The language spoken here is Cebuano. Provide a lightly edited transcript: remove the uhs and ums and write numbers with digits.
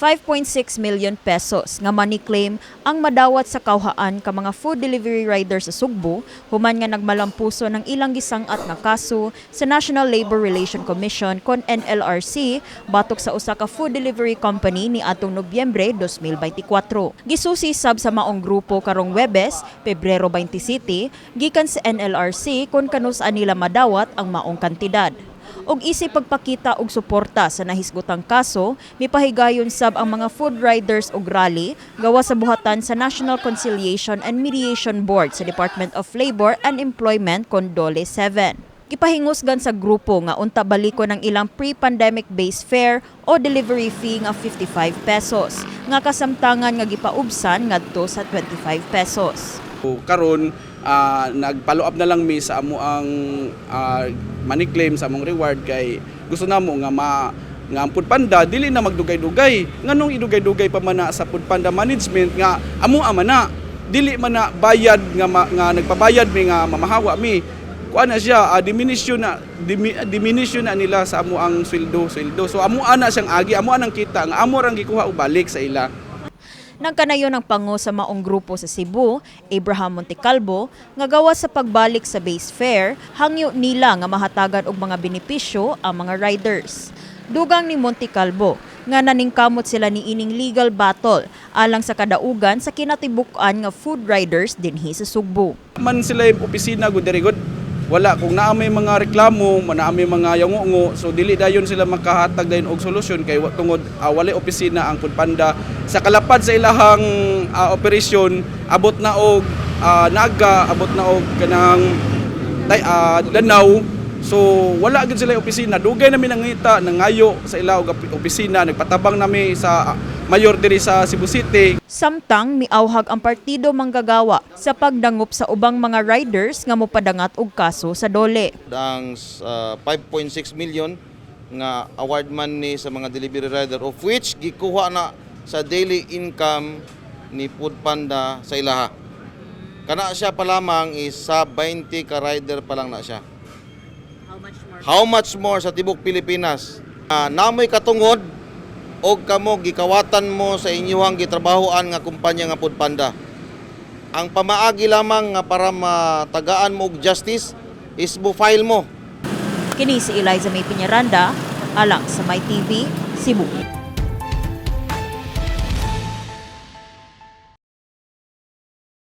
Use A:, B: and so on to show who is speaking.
A: 5.6 million pesos nga money claim ang madawat sa kawhaan ka mga food delivery rider sa Sugbo human nga nagmalampuso ng ilang gisang-at nga kaso sa National Labor Relation Commission kon NLRC batok sa usa ka food delivery company ni atong Nobyembre 2024. Gisusi sab sa maong grupo karong Webes, Pebrero 27, gikan sa NLRC kon kanus-a nila madawat ang maong kantidad. Og isip pagpakita og suporta sa nahisgutang kaso, mipahigayon sab ang mga food riders og rally gawa sa buhatan sa National Conciliation and Mediation Board sa Department of Labor and Employment kon DOLE 7. Gipahingusgan sa grupo nga unta balikon ang ilang pre-pandemic base fare o delivery fee nga 55 pesos, nga kasamtangan nga gipaubsan ngadto sa 25 pesos.
B: So, karon nag-follow up na lang mi sa amo ang money claim sa among reward kay gusto namo nga ma nga ang Food Panda dili na magdugay-dugay. Nganong idugay-dugay pa man na sa Food Panda management nga amo ama na dili man na bayad nga nga nagpabayad mi nga mamahawa mi, kuan na siya, diminution na nila sa amo ang sweldo sweldo. So amo ana siyang agi, amo anang kita nga amo rang gikuha og balik sa ila.
A: Nagkanayon ang pango sa maong grupo sa Cebu, Abraham Montecalvo, nga gawa sa pagbalik sa base fare, hangyo nila nga mahatagan og mga benepisyo ang mga riders. Dugang ni Montecalvo, nga naningkamot sila ni ining legal battle alang sa kadaugan sa kinatibuk-an nga food riders dinhi sa Sugbo.
B: Man sila yung opisina gud diri gud. Wala, kung naa may mga reklamo, naa may mga yangungo, so dili dayon sila makahatag dayon og solusyon kay tungod walay opisina ang Food Panda sa kalapad sa ilahang operasyon, abot na og Naga, abot na og kanang Lanao. So wala gid sila opisina. Dugay nami nangita, nangayo sa ila og opisina, nagpatabang nami sa mayor diri sa Cebu City.
A: Samtang miawhag ang partido manggagawa sa pagdangop sa ubang mga riders nga mopadangat og kaso sa DOLE.
C: Ang 5.6 million nga award money sa mga delivery rider, of which gikuha na sa daily income ni Food Panda sa ilaha. Kana siya pa lamang is sa 20 ka rider pa lang na siya. How much more sa tibok Pilipinas? Namoy katungod og kamo gikawatan mo sa inyuhang gitrabahoan nga kumpanya nga Food Panda. Ang pamaagi lamang nga para matagaan mo og justice is mo file mo.
A: Kini si Eliza May Piñaranda, alang sa My TV, Cebu.